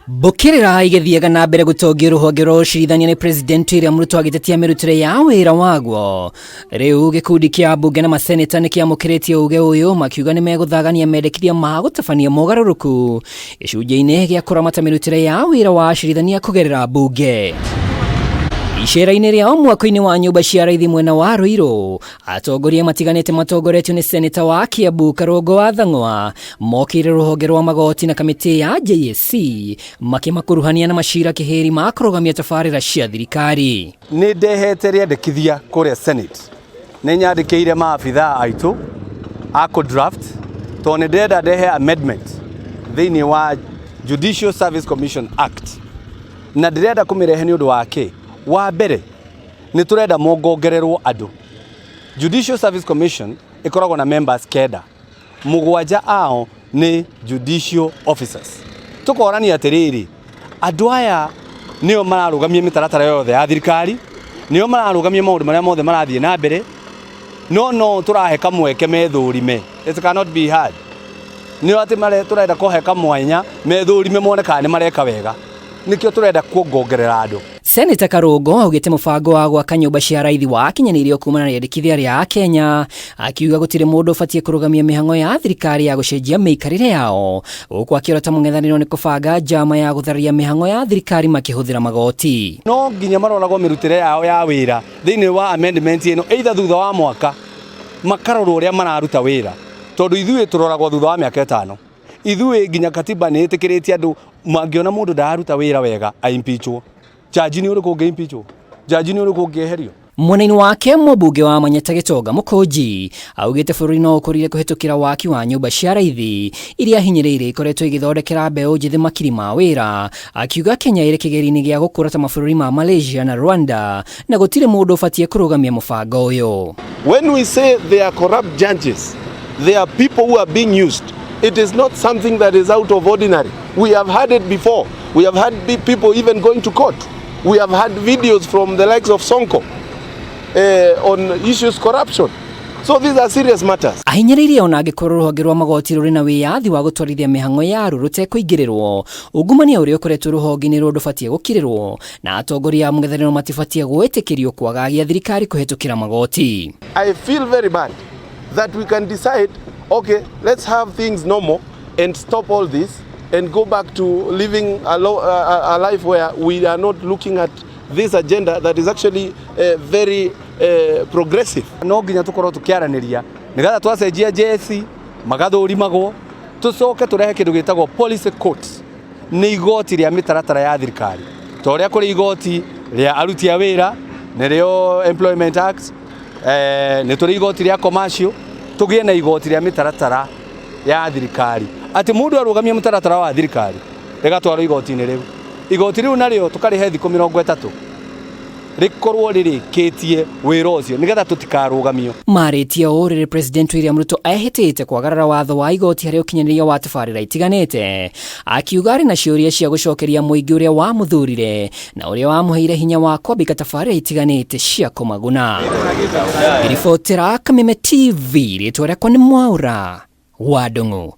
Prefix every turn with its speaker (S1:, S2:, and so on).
S1: Mbũkĩrĩra igĩthiaga na mbere gũtongia rũhonge rwa ũcirithania nĩ President William Ruto agĩtetia mĩrutĩre ya wĩra waguo. Rĩu gĩkundi kĩa mbunge na maseneta nĩ kĩamũkĩrĩtie uge ũyũ, makiuga nĩ megũthagania mendekithia ma gũtabania mogarũrũku gĩcunjĩ-inĩ gĩa kũramata mĩrutĩre ya wĩra wa acirithania kũgerera mbunge. Icera-inĩ rĩao mwako-inĩ wa nyũmba cia raithi mwena wa Ruiru, atongoria matiganĩte matongoretio nĩ seneta wa Kiambu Karũngo wa Thang'wa mokĩire rũhonge rwa magoti na kamĩtĩ ya JSC makĩmakuruhania na macira kĩhĩri ma kũrũgamia tabarĩra cia thirikari.
S2: Nĩ ndehete rĩendekithia kũrĩa Senate, nĩ nyandĩkĩire maabithaa aitũ a kũ draft tondũ nĩ ndĩrenda ndehe amendment thĩinĩ wa Judicial Service Commission Act, na ndĩrenda kũmĩrehe nĩ ũndũ wa kĩ? Wa mbere, nĩ tũrenda mongongererwo andũ. Judicial Service Commission ĩkoragwo na members 9, 7 ao nĩ judicial officers. Tũkorania atĩrĩrĩ, andũ aya nĩo mararũgamia mĩtaratara yothe ya thirikari, nĩo mararũgamia maũndũ marĩa mothe marathiĩ na mbere, no no tũrahe kamweke methũrime. It cannot be hard. Nĩo atĩ tũrenda kũhe kamwanya methũrime mone kana nĩ mareka wega. Nĩkĩo tũrenda kuongongerera andũ.
S1: Seneta Karũngo augĩte mũbango wa gwaka nyũmba cia raithi wakinyanĩirio kumana na rĩendekithia rĩa Akenya, akiuga gũtirĩ mũndũ ũbatiĩ kũrũgamia mĩhang'o ya thirikari ya gũcenjia mĩikarĩre yao, gũkũ akĩorota mũng'ethanĩro nĩ kũbanga njama ya gũthararia mĩhang'o ya thirikari makĩhũthĩra magoti.
S2: No nginya maroragwo mĩrutĩre yao ya wĩra thĩinĩ wa amendment ĩno, either thutha wa mwaka makarorwo ũrĩa mararuta wĩra, tondũ ithuĩ tũroragwo thutha wa mĩaka 5. Ithuĩ nginya katiba nĩ ĩtĩkĩrĩtie andũ mangĩona mũndũ ndararuta wĩra wega aimpeachwo. Jaji nĩ ũrĩkũ ũngĩ-impeachwo? Jaji nĩ ũrĩkũ ũngĩeherio?
S1: Mwena-inĩ wake mũmbunge wa Manyata Gĩtonga Mũkũnji augĩte bũrũri no ũkũrire kũhĩtũkĩra waki wa nyũmba cia raithi iria hinyĩrĩirie ikoretwo igĩthondekera mbeũ njĩthĩ makiri ma wĩra, akiuga Kenya ĩrĩ kĩgeri-inĩ gĩa gũkũra ta mabũrũri ma Malaysia na Rwanda na gũtirĩ mũndũ ũbatiĩ kũrũgamia mũbango ũyũ.
S3: When we say they are corrupt judges, they are people who are being used. It is not something that is out of ordinary. We have had it before. We have had people even going to court. We have had videos from the likes of Sonko on issues corruption. So these are serious matters.
S1: Ahinyĩrĩirie ona angĩkorwo rũhonge rwa magoti rũrĩ na wĩyathi wa gũtwarithia mĩhang'o yaruo rũtekũingĩrĩrwo, ungumania ũrĩa ũkoretwo rũhonge-inĩ rũrũ ndũbatiĩ gũkirĩrwo na atongoria a mũng'ethanĩro matibatiĩ gwĩtĩkĩrio kwagagia thirikari kũhĩtũkĩra magoti.
S3: I feel very bad that we can decide, okay, let's have things normal and stop all this and go back to living a life where we are not looking at this agenda that is actually very progressive.
S2: No nginya tukorwo tukiaraniria nigetha twacenjia JSC magathũrimagwo, tucoke turehe kindu gitagwo policy court, nĩ igoti rĩa mĩtaratara ya thirikari ta ũrĩa kũrĩ igoti rĩa aruti a wĩra nĩrĩo Employment Act, nĩ tũrĩ igoti rĩa commercial, tũgĩe na igoti rĩa mĩtaratara ya thirikari atĩ mũndũ arũgamia mũtaratara wa thirikari rĩgatwarwo igoti-inĩ rĩu. Igoti rĩu narĩo tũkarĩhe thikũ 30 rĩkorwo rĩrĩkĩtie wĩra ũcio nĩgetha tũtikarũgamio.
S1: Marĩtie ũũ rĩrĩ President William Ruto ehĩtĩte kwagarara watho wa igoti harĩ ũkinyanĩria wa tabarĩra itiganĩte, akiuga arĩ na ciũria cia gũcokeria mũingĩ ũrĩa wamũthurire na ũrĩa wamũheire hinya wa kwambĩka tabarĩra itiganĩte cia kũmaguna. Ribotera Kameme TV, rĩtwa rĩakwa nĩ Mwaura wa Ndung'u.